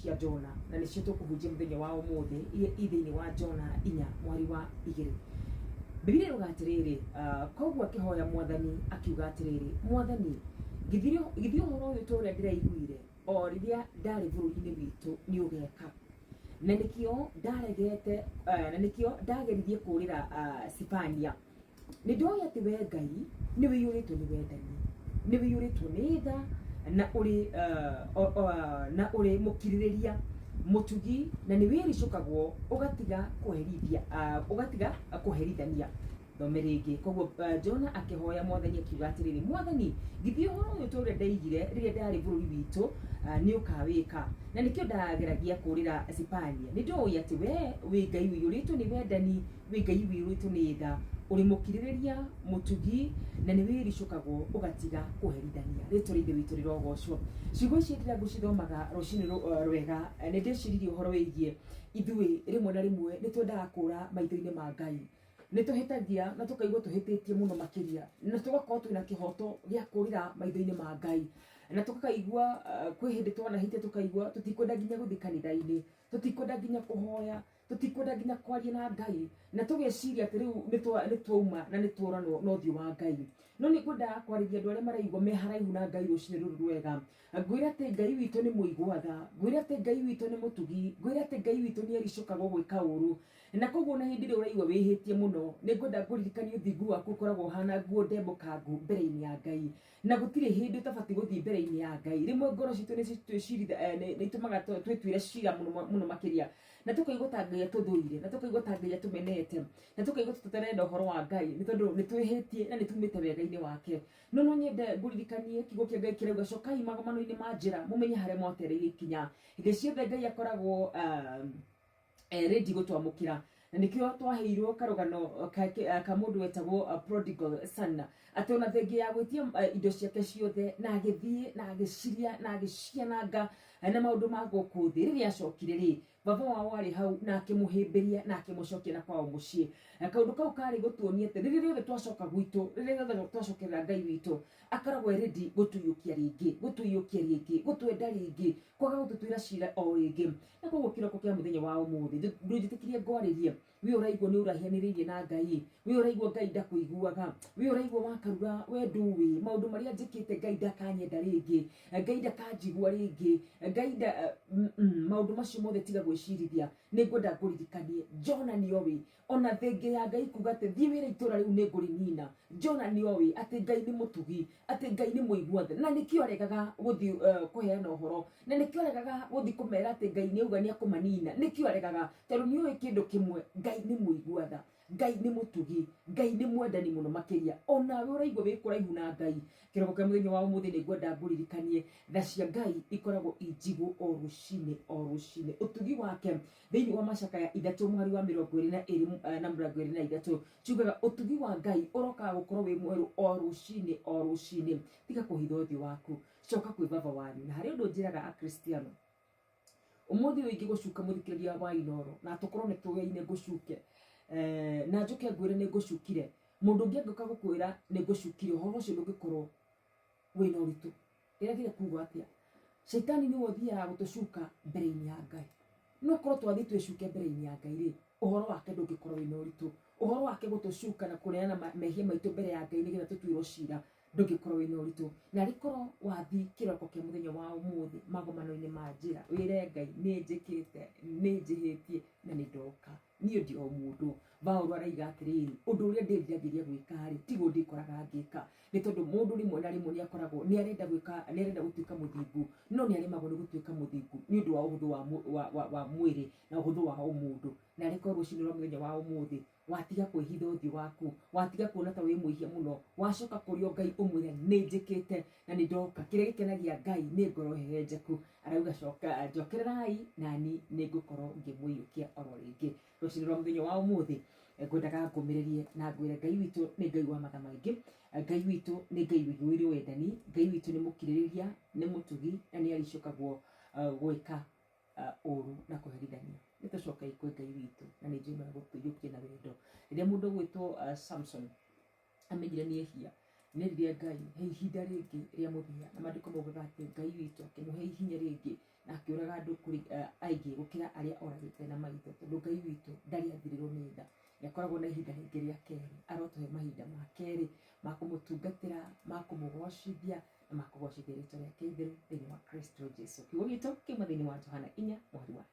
Cia Jona, na nĩcio tũkũhunjia mũthenya wa ũmũthĩ, iria i thĩinĩ wa Jona 4 mweri wa 2. Bibilia ĩrauga atĩrĩrĩ, koguo akĩhoya Mwathani akiuga atĩrĩrĩ, Mwathani, githĩ ũhoro ũyũ ta ũrĩa ndĩraiguire o rĩrĩa ndarĩ bũrũri-inĩ witũ nĩ ũgeka? Na nĩkĩo ndaregete, na nĩkĩo ndageririe kũũrĩra Sipania. Nĩ ndoĩ atĩ we Ngai nĩ wĩiyũrĩtwo nĩ wendani, nĩ wĩiyũrĩtwo nĩ tha, na ũrĩ na ũrĩ mũkirĩrĩria, mũtugi, na nĩ wĩricũkagwo ũgatiga kũherithia, ũgatiga kũherithania. Thome rĩngĩ. Koguo Jona akĩhoya Mwathani akiuga atĩrĩrĩ, Mwathani, githĩ ũhoro ũyũ ta ũrĩa ndoigire rĩrĩa ndarĩ bũrũri witũ nĩ ũkawĩka? Na nĩkĩo ndageragia kũũrĩra Sipania. Nĩ ndoĩ atĩ we wĩ Ngai ũiyũrĩtwo nĩ wendani, Wĩ Ngai ũiyũrĩtwo nĩ tha, ũrĩ mũkirĩrĩria, mũtugi, na nĩ wĩricũkagwo ũgatiga kũherithania. Rĩtwa rĩa Ithe witũ rĩrogocwo. Ciugo ici rĩrĩa ngũcithomaga rũcinĩ rwega, nĩ ndeciririe ũhoro wĩgiĩ ithuĩ rĩmwe na rĩmwe nĩ twendaga kũra maitho-inĩ ma Ngai. Nĩ tũhĩtagia na tũkaigua tũhĩtĩtie mũno makĩria, na tũgakorwo twĩna kĩhoto gĩa kũrĩra maitho-inĩ ma Ngai. Na tũkaigua kwĩ hĩndĩ twanahĩtia tũkaigua tũtikwenda nginya gũthiĩ kanitha-inĩ, tũtikwenda nginya kũhoya, Tũtikwenda nginya kwaria na Ngai na tũgeciria atĩ rĩu nĩ twauma na nĩ tworanwo na ũthiũ wa Ngai. No nĩ ngwendaga kwarĩria andũ arĩa maraigua me haraihu na Ngai rũcinĩ rũrũ rwega. Ngwĩre atĩ Ngai witũ nĩ mũigua tha, ngwĩre atĩ Ngai witũ nĩ mũtugi, ngwĩre atĩ Ngai witũ nĩ ericũkagwo gwĩka ũru. Na koguo ona hĩndĩ ĩrĩa ũraigua wĩhĩtie mũno, nĩ ngwenda ngũririkanie ũthingu waku ũkoragwo ũhana nguo ndembũkangu mbere-inĩ ya Ngai. Na gũtirĩ hĩndĩ ũtabatiĩ gũthiĩ mbere-inĩ ya Ngai. Rĩmwe ngoro citũ nĩ itũmaga twĩtuĩre cira mũno mũno makĩria. Na tũkaigua ta Ngai atũthũire, na tũkaigua ta Ngai atũmenete, na tũkaigua ta tũtarenda ũhoro wa Ngai nĩ tondũ nĩ twĩhĩtie na nĩ tumĩte wega-inĩ wake. No no nyende ngũririkanie kiugo kĩa Ngai kĩrauga cokai magomano-inĩ ma njĩra mũmenye harĩa mwatereire ikinya. Hĩndĩ ciothe Ngai akoragwo ready gũtwamũkĩra. Na nĩkĩo twaheirwo karũgano ka mũndũ wetagwo prodigal son, atĩ ona thengia ya gwĩtia indo ciake ciothe na agĩthiĩ na agĩciria na agĩciananga na maũndũ ma gũkũ thĩ. Rĩrĩa acokire rĩ, baba wao arĩ hau na akĩmũhĩmbĩria na akĩmũcokia na kwao mũciĩ. Kaũndũ kau karĩ gũtuonia atĩ rĩrĩa rĩothe twacoka gwitũ, rĩrĩa rĩothe twacokerera Ngai witũ, akoragwo e ready gũtũiyũkia rĩngĩ, gũtũiyũkia rĩngĩ, gũtwenda rĩngĩ, kwaga gũtũtuĩra cira o rĩngĩ. Na koguo kĩroko kĩa mũthenya wa ũmũthĩ ndũnjĩtĩkĩrie ngwarĩrie, we ũraigua nĩ ũrahianĩrĩirie na Ngai, we ũraigua Ngai ndakũiguaga, we ũraigua wakarura we ndũĩ maũndũ marĩa njĩkĩte Ngai ndakanyenda rĩngĩ, Ngai ndakanjigua rĩngĩ, Ngai nda, maũndũ macio mothe tiga gwĩcirithia. Nĩ ngwenda ngũririkanie Jona nĩoĩ ona thenge ya Ngai kuga atĩ thiĩ wĩre itũra rĩu nĩ ngũrĩnina. Jona nĩoĩ atĩ Ngai nĩ mũtugi, atĩ Ngai nĩ mũigua tha, na nĩkĩo aregaga gũthiĩ kũheana ũhoro, na nĩkĩo aregaga gũthiĩ kũmera atĩ Ngai nĩauga nĩekũmanina, nĩkĩo aregaga tondũ nĩoĩ kĩndũ kĩmwe, Ngai nĩ mũigua tha, Ngai nĩ mũtugi, Ngai nĩ mwendani mũno makĩria. Onawe ũraigua wĩ kũraihu na Ngai, kĩroko kĩa mũthenya wa ũmũthĩ nĩ ngwenda ngũririkanie tha cia Ngai ikoragwo i njigũ o rũcinĩ o rũcinĩ, ũtugi wake Thĩinĩ wa Macakaya 3 mũhari wa 22 na 23 kiugaga ũtugi wa Ngai ũrokaga gũkorwo wĩ mwerũ o rũcinĩ o rũcinĩ. Tiga kũhitha ũthiũ waku, coka kwĩ baba wanyu. Na harĩ ũndũ njĩraga Akristiano, ũmũthĩ ũyũ ingĩgũcuka mũthikĩrĩria wa Inooro na tũkorwo nĩ tũyaine ngũcuke, na njũke ngwĩre nĩ ngũcukire, mũndũ ũngĩ angĩũka gũkwĩra nĩ ngũcukire, ũhoro ũcio ndũngĩkorwo wĩna ũritũ. Ndĩragire kuga atĩa? Shaitani nĩwe ũthiaga gũtũcuka mbere-inĩ ya Ngai. No korwo twathiĩ twĩcuke mbere-inĩ ya Ngai rĩ, ũhoro wake ndũngĩkorwo wĩna ũritũ. Ũhoro wake gũtũcuka na kũneana mehia maitũ mbere ya Ngai nĩgetha tũtuĩrwo cira ndũngĩkorwo wĩna ũritũ. Narĩ korwo wathiĩ kĩroko kĩa mũthenya wa ũmũthĩ magomano-inĩ ma njĩra, wĩre Ngai nĩ njĩkĩte, nĩ njĩhĩtie na nĩ ndoka. Niĩ ndi o mũndũ. Paulo araiga atĩrĩrĩ, ũndũ ũrĩa ndĩriragĩria gwĩka-rĩ, tiguo ndĩkoraga ngĩka. Nĩ tondũ mũndũ rĩmwe na rĩmwe nĩakoragwo nĩarenda gwĩka, nĩarenda gũtuĩka mũthingu, no nĩaremagwo nĩ gũtuĩka mũthingu nĩ ũndũ wa ũhũthũ wa mwĩrĩ na ũhũthũ wa ũmũndũ. Narĩ korwo rũcinĩ rwa mũthenya wa ũmũthĩ, watiga kwĩhitha ũthiũ waku, watiga kuona ta wĩ mwĩhia mũno, wacoka kũrĩ o Ngai ũmwĩre nĩnjĩkĩte na nĩndoka. Kĩrĩa gĩkenagia Ngai nĩ ngoro hehenjeku. Arauga coka, njokererai nani nĩngũkorwo ngĩmũiyũkia oro rĩngĩ. Rũcinĩ rwa mũthenya wa ũmũthĩ ngwendaga ngũmĩrĩrie na ngwĩre Ngai witũ nĩ Ngai wa matha maingĩ, Ngai witũ nĩ Ngai ũiyũire wendani, Ngai witũ nĩ mũkirĩrĩria, nĩ mũtugi na nĩ aricũkagwo gwĩka ũru na kũherithania. Nĩ tũcokei kwĩ Ngai witũ na nĩ njũĩ no egũtũiyũkia na wendo. Rĩrĩa mũndũ ũgwĩtwo Samson amenyire nĩ ehia, nĩ erire Ngai he ihinda rĩngĩ rĩa mũthia, na maandĩko maugaga atĩ Ngai witũ akĩmũhe ihinya rĩngĩ. Na akĩũraga andũ aingĩ gũkĩra arĩa oragĩte na maitho. Tondũ Ngai witũ ndarĩ athirĩrwo nĩ tha, nĩ akoragwo na ihinda rĩngĩ rĩa kerĩ. Arotũhe mahinda ma kerĩ ma kũmũtungatĩra, ma kũmũgocithia na ma kũgocithia rĩtwa rĩake itheru thĩinĩ wa Kristo Jesu. Kiugo gitũ kiuma thĩinĩ wa Johana 4 mweri wa